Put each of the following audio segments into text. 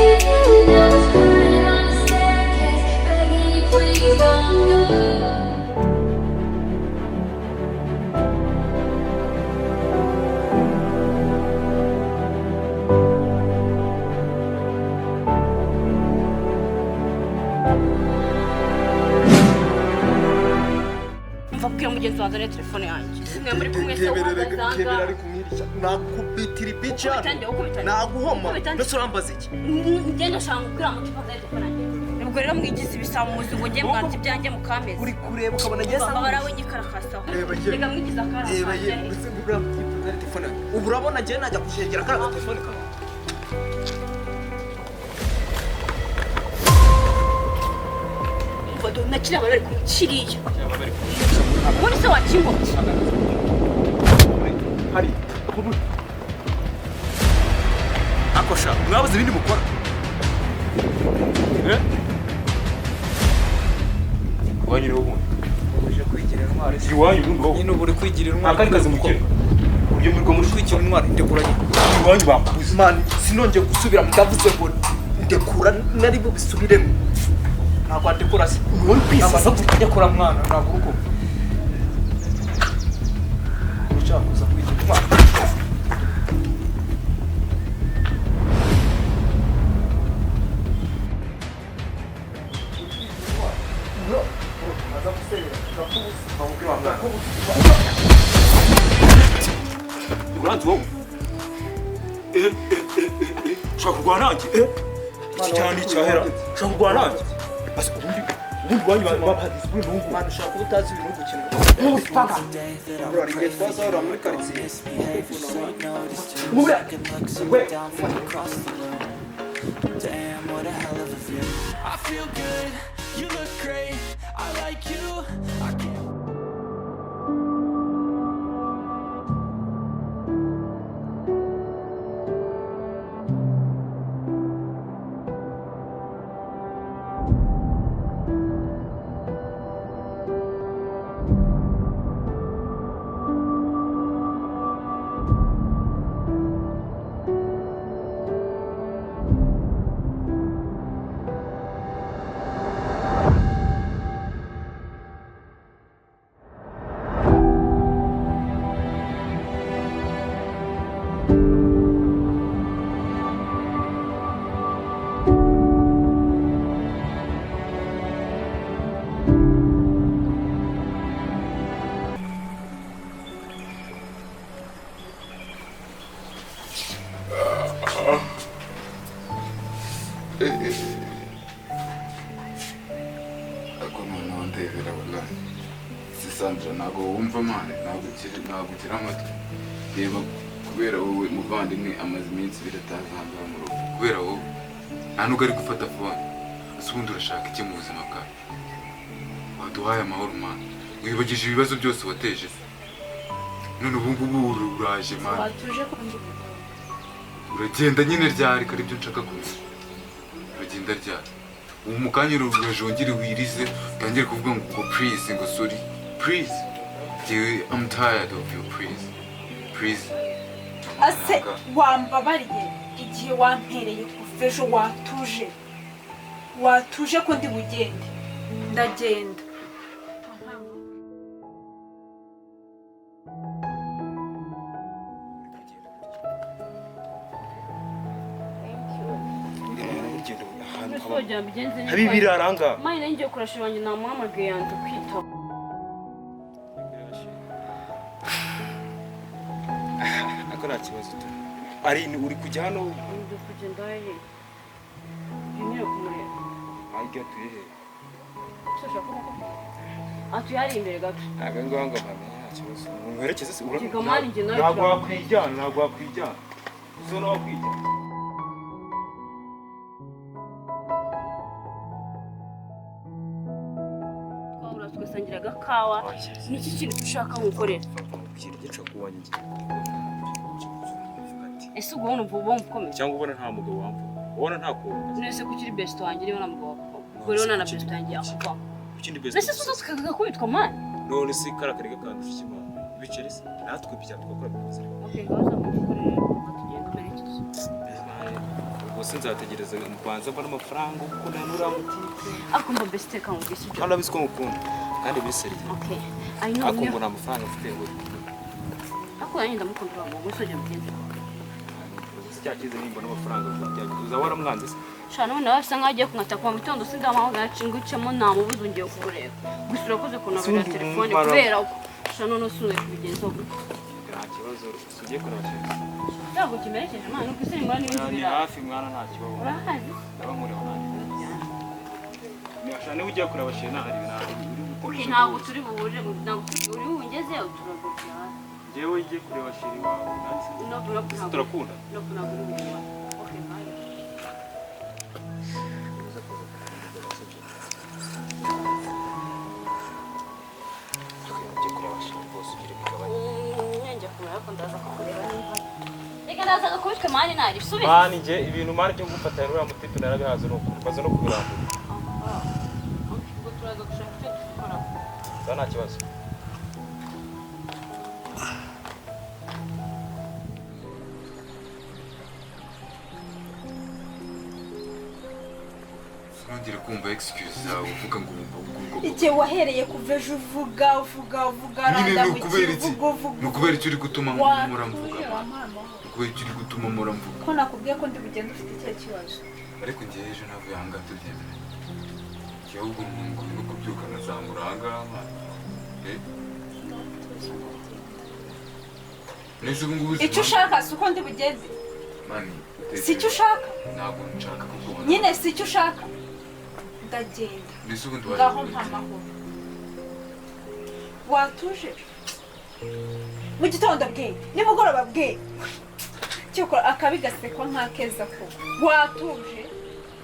And I was crying on the staircase, begging you please don't go. Mva kubwira mugenzi wawe azane telefone yanjye. Mwe muri kumwe se? Ndebera Uhagaze ari kumwirisha, nakubitira ibica. Ukubita nde? Ukubita nde? Naguhoma. Ukubita nde? Ndetse urambaza iki? Ngenda shaka kubwira mutima azane telefone yanjye. Ubwo rero mwigize ibisamuzi ngo njye mwanze ibyanjye mukameze. Uri kureba ukabona ngeze. Babara we nyikarakasa. Reba ye. Reka mwigize akara. Reba ye, ndetse ngura telefone yanjye. Ubu urabona njye najya kushegera kariya telefone kawe? Na kiriya bari kumwe kiriya. Ubundi se wakinkobye? Hari Ako sha, mwabuze ibindi mukora? Eh? Iwanyu rero ubundi. Uje kwigira intwari? Iwanyu ubundi wowe. Nyine ubu uri kwigira intwari. Akandi kazi mukora. Uburyo muri Uri kwigira intwari, ndekura nyine. Iwanyu bakubuze. Man, sinongeye gusubira. Ndavuze ngo ndekura, nari bubisubiremo. Ntabwo wandekura se? Wowe kwisaza. Ndekura mwana, ntabwo urugo ushaka kuza kwigira intwari. Uranzi wowe? Eh eh eh eh eh. Ushaka kurwana nanjye? Eh? Iki cyane icyahera. Ushaka kurwana nanjye? Basi ubundi iwanyu babaha discipline ubu. Mwana, ushaka kuba utazi ibintu gukina. Bro, hari igihe twazahurira muri karitsiye. Damn, what a hell of a view. I feel good, you look great. I like you. I can't. Ariko noneho ndebera, wallahi si Sandra, ntabwo wumva man, ntabwo ukiri amatwi. Reba, kubera wowe muvandimwe amaze iminsi 2 ataza aha ngaha mu rugo, kubera wowe nta nubwo ari gufata phone. Ese ubundi urashaka iki mu buzima bwawe? Waduhaye amahoro man, wibagije ibibazo byose wateje se? None ubu ngubu uraje man. Watuje ko ndi Uragenda nyine ryari? Ko aribyo nshaka kumenya, uragenda ryari? Ubu mu kanya uraje wongere wirize, utangire kuvuga ngo please, ngo sorry, please. Njyewe I'm tired of you. Please, please. Ase wambabariye igihe wampereye kuva ejo? Watuje, watuje ko ndi bugende? Ndagenda. Urugendo ahantu Mbese haba wagira mbigenze neza? haba ibirara ngaha. Mine nanjye kurasha wanjye namuhamagaye yanze kwitaba. Ariko nta kibazo tu. Ari uri kujya hano? Ndi kugenda hehe? Nyine kumureba. Arya atuye he? Ese ushaka ko atuye hari imbere gato? Ntabwo ari ngombwa ngo mpamenye, nta kibazo. Nkwerekeze se? Kiga man, njye nawe Ntabwo wakwijyana, ntabwo wakwijyana, uzi wakwijyana. Twahura tugasangira agakawa. Ni iki kintu ushaka nkukorera? Kubwira ibyo nshaka kuwanjye ngiye. Ese ubwo wumva uba ukomeye? Cyangwa ubona nta mugabo wamvuga, ubona nta kuntu? None se kuki uri best wanjye niba nta mugabo wakuvamo? Ubwo rero nta na best yanjye yakuvamo. Ikindi best. Mbese tuza tukagakubitwa man. None se kariya karega kandusha iki man? Ibiceri se natwe bya twakora bikoze. Okay, ngaho zamuka ukorere, tugenda umerekeze. Ubwo Ubwo se nzategereza mbanza mbona amafaranga kuko nta n'uriya mutipe. Akumva mbese teka mu bwisi ibyo. Kandi abizi ko ngukunda kandi biseriye. Okay. I know. Ariko ngo nta mafaranga mfite ngo Ariko nanjye ndamukunda uriya muhungu, usibye mugenzi wawe. Cya cyiza nimbona amafaranga uzajya uzaba waramwanze se. Sha none nawe asa nkaho agiye kunkata kuva mu gitondo sindamuhamagara ngucemo namubuze ngiye kukureba. Gusa urakoze kunabira Sundi telefone umumaro. kubera ko sha none usuye kubigenza gute. Nta kibazo ugiye kureba cyiza. Ntabwo kimerekeje Imana uko isi ngora n'ibindi Ni biraba. hafi mwana nta kibazo. Urahazi? Ndaba nkureba nanjye. Niba niba ugiye kureba shena hari ibintu uri Okay, ntabwo turi buhure, ntabwo turi uri bungezeyo turagukira. Njyewe ngiye kureba sheri wawe nanjye No, no, turakunda. No, ntabwo uri buhure. Okay, bye. Ugiye kureba sheri rwose ugire bigabanye. Njya kumera ko ndaza kukureba niba. Reka ndaza gukubitwe mani nari subiza. Mani njye ibintu mani byo gufata uriya mutipe narabihaze ni ukuri baza no kubirambura. Ubwo turaza gushaka icyo dukora. Nta nta kibazo. Sinongere kumva excuse zawe uvuga ngo ngo Igihe wahereye kuva ejo uvuga uvuga uvuga nyine ni arandamukiye ukubera iki? uvuga uvuga. Ni ukubera iki uri gutuma mpora mvuga Watuje man? wampampa. Ni ukubera iki uri gutuma mpora mvuga? Ko nakubwiye ko ndi bugende ufite ikihe kibazo? Ariko njyewe ejo navuye aha ngaha tubyemera. Njyewe ubwo ngo no kubyuka nkazamura aha ngaha man. Eh? Nese ubu ngubu Icyo ushaka si uko ndi bugende. Mani, Si icyo ushaka. Ntabwo nshaka kukubona. Nyine si icyo ushaka. Ndagenda. Nese ubundi waje Ngaho gukora mpa iki? amahoro. Watuje. Mu gitondo bwe, nimugoroba bwe. Cyokora akabi gasekwa nk'akeza ko. Watuje.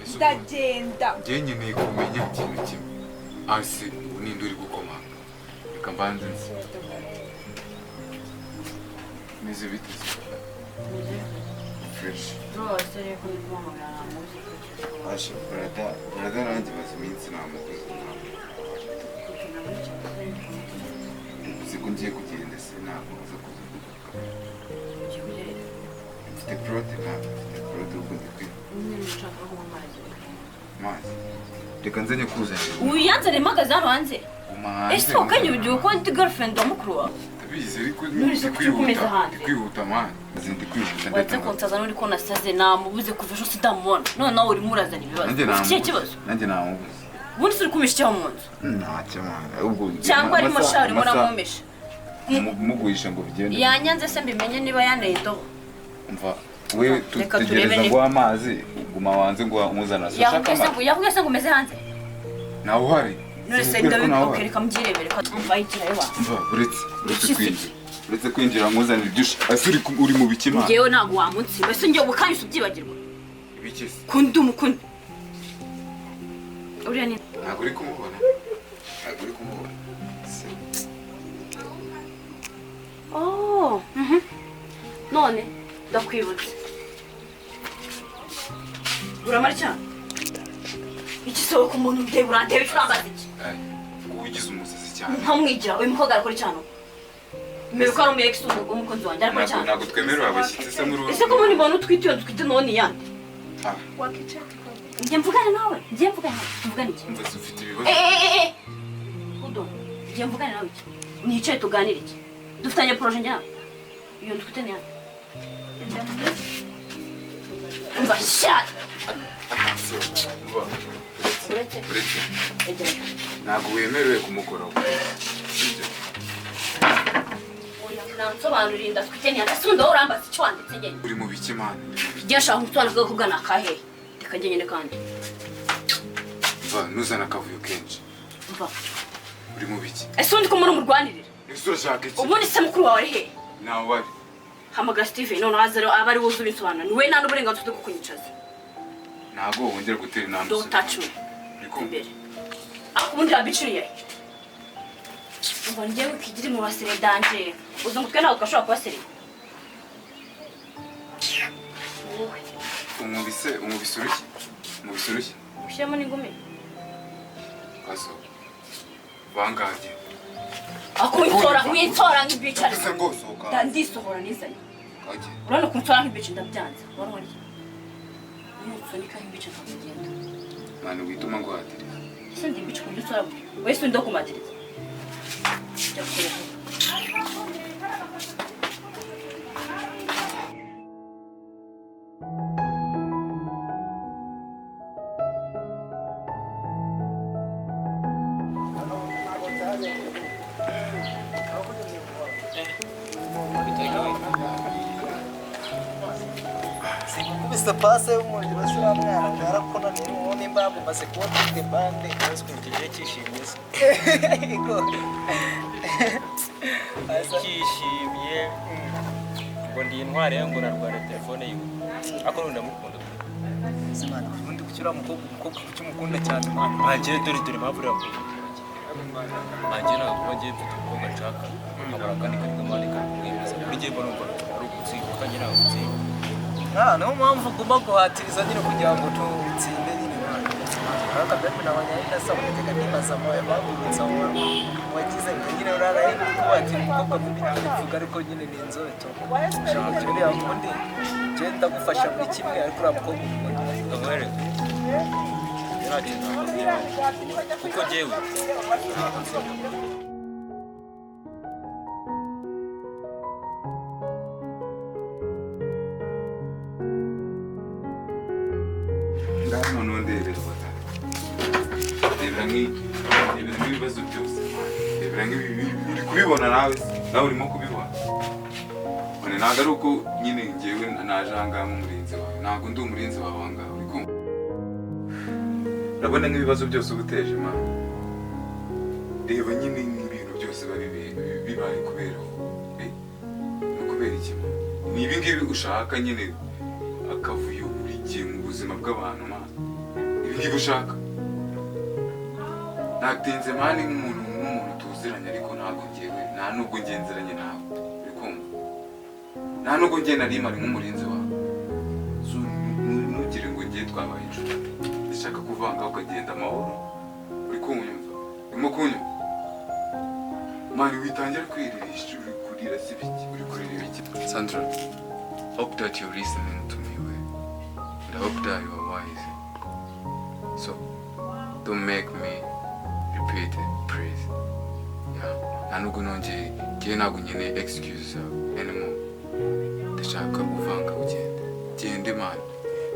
Nese ubundi- Ndagenda. Njyewe nkeneye kumenya ikintu kimwe. Ase ubu ninde uri gukomanga? Reka mbanze nzi. Meze bite se? Fresh. Rwose rero ko ndi kumuhamagara namubuze kuki. Asha, brother, brother nanjye maze iminsi namubuze ntabwo. Uzi ko ngiye kugenda se ntabwo nza kuza kugaruka. Mfite prote ntabwo mfite prote ubwo ndi kwiga. Amazi. Reka nze nyakuzanire. Uyanzane mpagaze hano hanze. Guma hanze. Ese wakanye ugiye ko ndi girlfriend wa mukuru wawe? Ndabizi ariko None se ndi kuki ukomeza kwihuta. hanze? Ndi kwihuta man. Maze ndi kwihuta Uretse ndahita kunsaza n'uri ko nasaze namubuze kuva ejo sindamubona. None nawe urimo urazana ibibazo. Nanjye Ufite ikihe namubuze. kibazo? Nanjye namubuze. Ubundi se uri kumisha icyaha mu nzu? Ntacyo man. Ahubwo Cyangwa arimo amasaha- sha urimo amasaha- uramumisha? Muguhisha ngo bigende. Yanyanze se mbimenye niba yanteye indobo. Umva we Reka turebe tutegereza niba- ngo amazi guma wanze ngo umuzana. So ushaka Yakubwiye se amazi. ngo yakubwiye se ngo umeze hanze? Ntawe uhari. None se Sinkubwira ko ntawe ndabikubwira uhari. reka mbyirebere ko umva yigirayo wa. Umva uretse uretse Iki se? kwinjira. Uretse kwinjira nkuzanira ibyo ushaka. Ese uri uri mu biki man? Njyewe ntabwo wamunsi. Ese njye ubu kanya ubyibagirwa. Ibiki se? Kundi umukundi. Uriya ni Ntabwo uri kumubona. Ntabwo uri kumubona. Se. Oh, mhm. None ndakwibutse. Uramara cyane. Iki sohoka umuntu ndeba urandeba icyo urambaza iki? Ay, ubwo wigize umusazi cyane. Nkamwigira uyu mukobwa arakora cyane. Mbere ko ari umu ex umukunzi wanjye arakora Ntabwo cyane. ntabwo twemerewe abashyitsi se muri Ese ko muri mbona utwite iyo dutwite none yande? Ah, Wakicara tukavuga. Njye mvugane nawe, njye mvugane nawe, tuvugane iki? umva se ufite ibibazo. Eh eh eh eh. Hold on. Njye mvugane nawe iki? Nicaye tuganire iki? Dufitanye projet njye nawe. Iyo dutwite ni yande. Umva sha. Attention. Umva. Uretse Uretse. egera. Ntabwo wemerewe kumukoraho. Sibyo? Oya, nansobanurira ndatwite ni yande. Ese ubundi wowe urambaza icyo wanditse njye? Uri mu biki man? Uri mu biki? Njye nshaka gusobanukirwa ko bwana akahehe. Reka njye nyine kandi. Umva ntuzane akavuyo kenshi. Umva. Uri mu biki? Ese ubundi ko muri umurwanirira? Ese urashaka iki? Ubundi se mukuru wawe ari hehe? Ntawe uhari. Hamagara Steven noneho aze aba ari we uzi ubinsobanura. Ni we nta n'uburenganzira ufite bwo kunyicaza. Ntabwo wongera gutera intambwe. Don't touch me. Uri kumva? Imbere. Ariko ubundi yabiciriye. Umva njyewe ukigire mu basere danje. Uzi ngo twe ntabwo twashobora kuba sere. Wowe. Umubise umubise urushyi. Umubise urushyi. Ushyiramo n'ingumi. Kaso. Bangaje. Ako winsora winsora nk'ibicara. Ese ngo sohoka. Ndisohora nizanye. Kajye. Urabona ukuntu nsora nk'ibice ndabyanze. Urabona iki? Nutsunikaho ibice tukagenda. Mani wituma nguhatiriza. Ese ndi ibice ku buryo usora gutya? Wese undi kumatiriza. Jya gukora vuba. Sinkubise pase y'umuriro se uriya mwana ngo yarakunaniye ubu nimba yamumaze kubona ufite bande. Uzi ukuntu kigiye cyishimye se? Cyishimye ngo ndi intwari ye, ngo narwara telefone yiwe, ariko n'ubu ndamukunda. Imana, ubundi kuki uriya mukobwa, umukobwa kuki umukunda cyane, mwana? Banjye dore dore impamvu uriya mukobwa banjye, ntabwo kuba ngiye mfite umukobwa nshaka nkabura akandi kari kamani kari kumwemeza kuri njye, mba numva ari ugutsindwa kandi ntabwo gutsinda. Ah, niyo mpamvu ugomba guhatiriza nyine kugira ngo tutsinde nyine, mwana. Ariko mbere nabonye ari nasaba ndeka nibaza moya bagurutse aho wagize ngo nyine uraraye kubatira umukobwa mubi nyine mvuga, ariko nyine ni inzobe to. Ushaka uriya wundi njye ndagufasha buri kimwe, ariko uriya mukobwa umukunda. Ndamwereka nta kintu nakubwira kuko njyewe Ngaho noneho ndebera wala. Ndebera ndebera nk'ibibazo byose. Ndebera nk'ibi uri kubibona nawe se? Nawe urimo kubibona. None ntabwo ari uko nyine njyewe naje aha ngaha nk'umurinzi wawe. Ntabwo ndi umurinzi wawe aha ngaha, uri kumva? Urabona nk'ibibazo byose uba uteje, man. Reba nyine nk'ibintu byose biba bibaye kubera wowe. Eh? Ni ukubera iki, man? Ni ibi ngibi ushaka nyine, akavuyo buri gihe mu buzima bw'abantu, man. Ibi ngibi ushaka. Natinze, man, nk'umuntu tuziranye, ariko ntabwo njyewe nta nubwo ngenzeranye nawe, uri kumva? Nta nubwo njye nari mpari nk'umurinzi wawe. So ntugire ngo ngiye twabaye inshuti. Ndashaka kuvanga ukagenda amahoro, uri kunyumva? Urimo kunyumva, man? Witangira kwiririsha, uri kurira si biki? Uri kurira ibiki? Sandra, hope that you're listening to me well and I hope that you are wise, so don't make me repeat it, please. Yeah, nta nubwo nongeye, ngewe ntabwo nkeneye excuse zawe anymore. Ndashaka uvanga ugende, gende, man.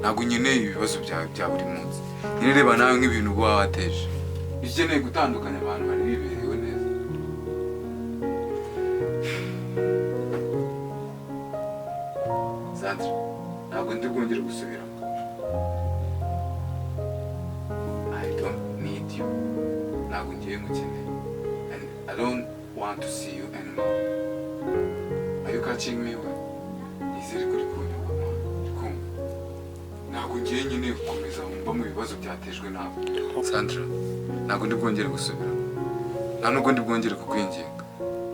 Ntabwo nkeneye ibibazo byawe bya buri munsi nyine. Reba nawe nk'ibintu uba wateje. Iyo ukeneye gutandukanya abantu bari biberewe neza. Sandra, ntabwo ndi bwongere gusubiramo. I don't need you. Ntabwo ngiye ngukeneye and I don't want to see you anymore. Are you catching me well? Nizere ko uri kunyumva, man. Uri kumva? Ntabwo ngiye nyine gukomeza mba mu bibazo byatejwe nawe, Sandra. Ntabwo ndi bwongere gusubiramo, nta nubwo ndi bwongere kukwinginga,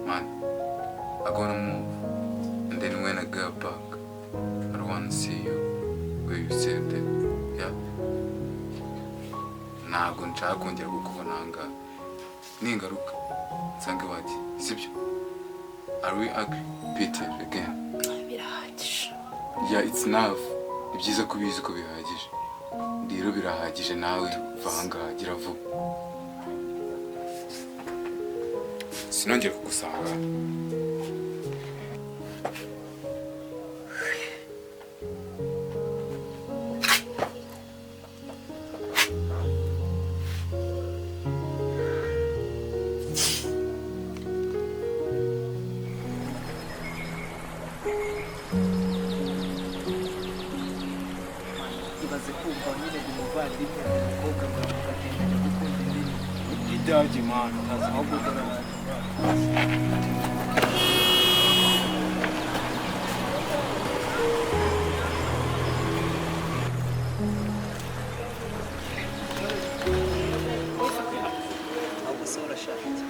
man. I gonna move and then when I get back I don't wanna see you where you said that. Yeah, ntabwo nshaka kongera kukubona aha ngaha. Ningaruka nsange wagiye, sibyo? Are we agree? Peter again. Birahagije. Yeah, it's enough. Ni byiza ko ubizi ko bihagije. Rero birahagije, nawe va aha ngaha, gira vuba, sinongere kugusanga. Ibaze kumva nyine ngo umuvandimwe, umukobwa ngo akagenda ajya gukunda indi. Idage, man, utazi. Ahubwo dore. Ahubwo se urashaka iki?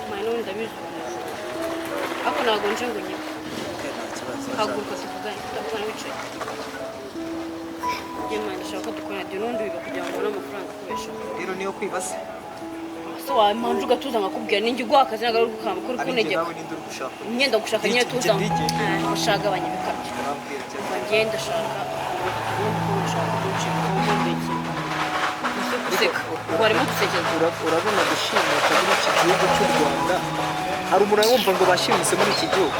Mwana, n'ubundi ndabizi uramujura, ariko ntabwo nje ngo nyibe. Okay, nta kibazo. Haguruka tuvugane, tutavugana wicaye. Njye, mwana, ndashaka ko dukora deal, n'ubundi wiga kugira ngo ubone amafaranga akubeshaho. Rero niyo kwibase. So wamanje ugatuza nkakubwira, ninjye uguha akazi, ntabwo ari ugukamba kuri Ari njye kuntegeka. nawe ninde uri gushaka? Imyenda gushaka nyine tuza. Njye ndigenda. Ushaka abanya bikabyo. Urambwira cyane. Njye ndashaka ukuntu. Ushaka kunshimuta wowe guseka warimo gusekeza. Urabona gushimuta muri iki gihugu cy'u Rwanda, hari umuntu wumva ngo bashimuse muri iki gihugu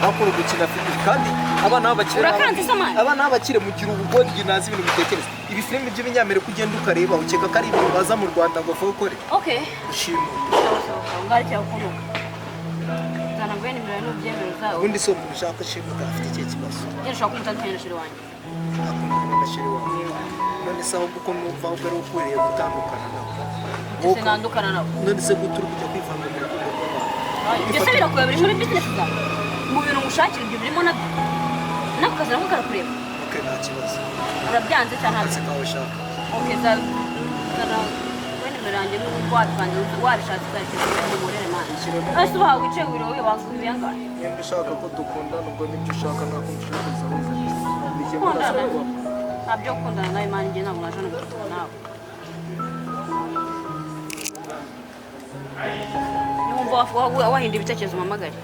akora gukina filime, kandi abana b'abakire Urakanze se mani? Abana b'abakire mugira ubugoryi, nazi ibintu mutekereza. Ibi filime by'ibinyamerika ugenda ukareba ukeka ko ari ibintu baza mu Rwanda ngo ukore. Okay. Gushimuta. Sawa sawa sawa, ngari cyakunuka zana nguhe nimero n'ubyemero zawe. Ubundi si umuntu ushaka gushimuta afite ikihe kibazo? Njye nshobora kumutandukanya na sheri wanjye. Akundana na sheri wawe? None se ahubwo ko numva ahubwo ari ukwiriye gutandukana nawe? Ndetse nandukana nawe. None se gute uri kujya kwivanga mu rukundo rw'abantu? Ibyo se birakureba? Biri muri bizinesi zawe, mu bintu ngushakira, ibyo birimo nabyo, nako kazi nako karakureba. Okay, nta kibazo. Urabyanze cyangwa Akazi ntabyo? kawe ushaka. Okay, zana we nimero yanjye, n'ubu wabivanze wabishatse uzashyira umurere mani. Ese uba wicaye wiriwe wanga ibiyangahe? Nimba ushaka ko dukundana, ubwo nibyo ushaka, ntabwo ushaka kuza. Gukundana? Ntabyo gukundana nawe mani, njye ntabwo naje no gukundana nawe. Niwumva wahinda ibitekerezo umpamagare.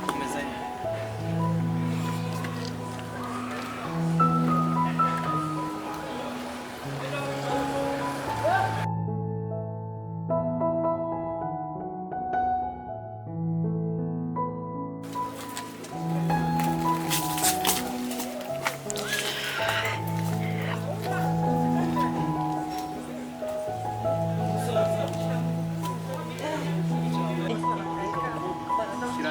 Komeza nyine.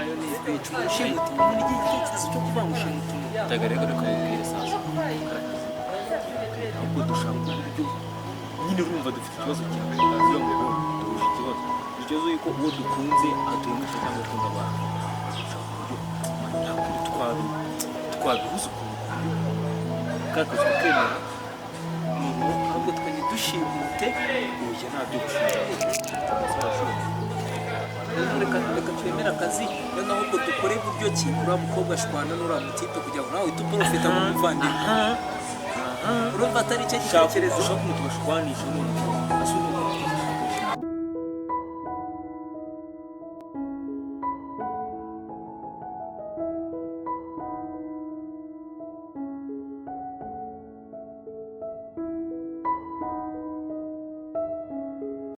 Ushimuta umuntu, igihe igitekerezo cyo kuvuga ngo ushimuta umuntu. Taga rero reka mubwire sasa, ahubwo dushaka uburyo nyine, urumva dufite ikibazo cyane, kugira ngo duhuje ikibazo yuko uwo dukunze aduhemuka cyangwa akunda abantu. Dushaka uburyo nta kundi twabihuza ukuntu ku buryo ka kazi kakemera noneho. Ahubwo twe ntidushimute. Oya, ntabyo gushinga. Rero reka twemere akazi, noneho ahubwo dukore buryo ki uriya mukobwa ashwana n'uriya mutipe kugira ngo nawe uhite uporofita nk'umuvandimwe. Urumva atari icyo gitekerezo? Ushaka ukuntu tubashwanisha noneho asa.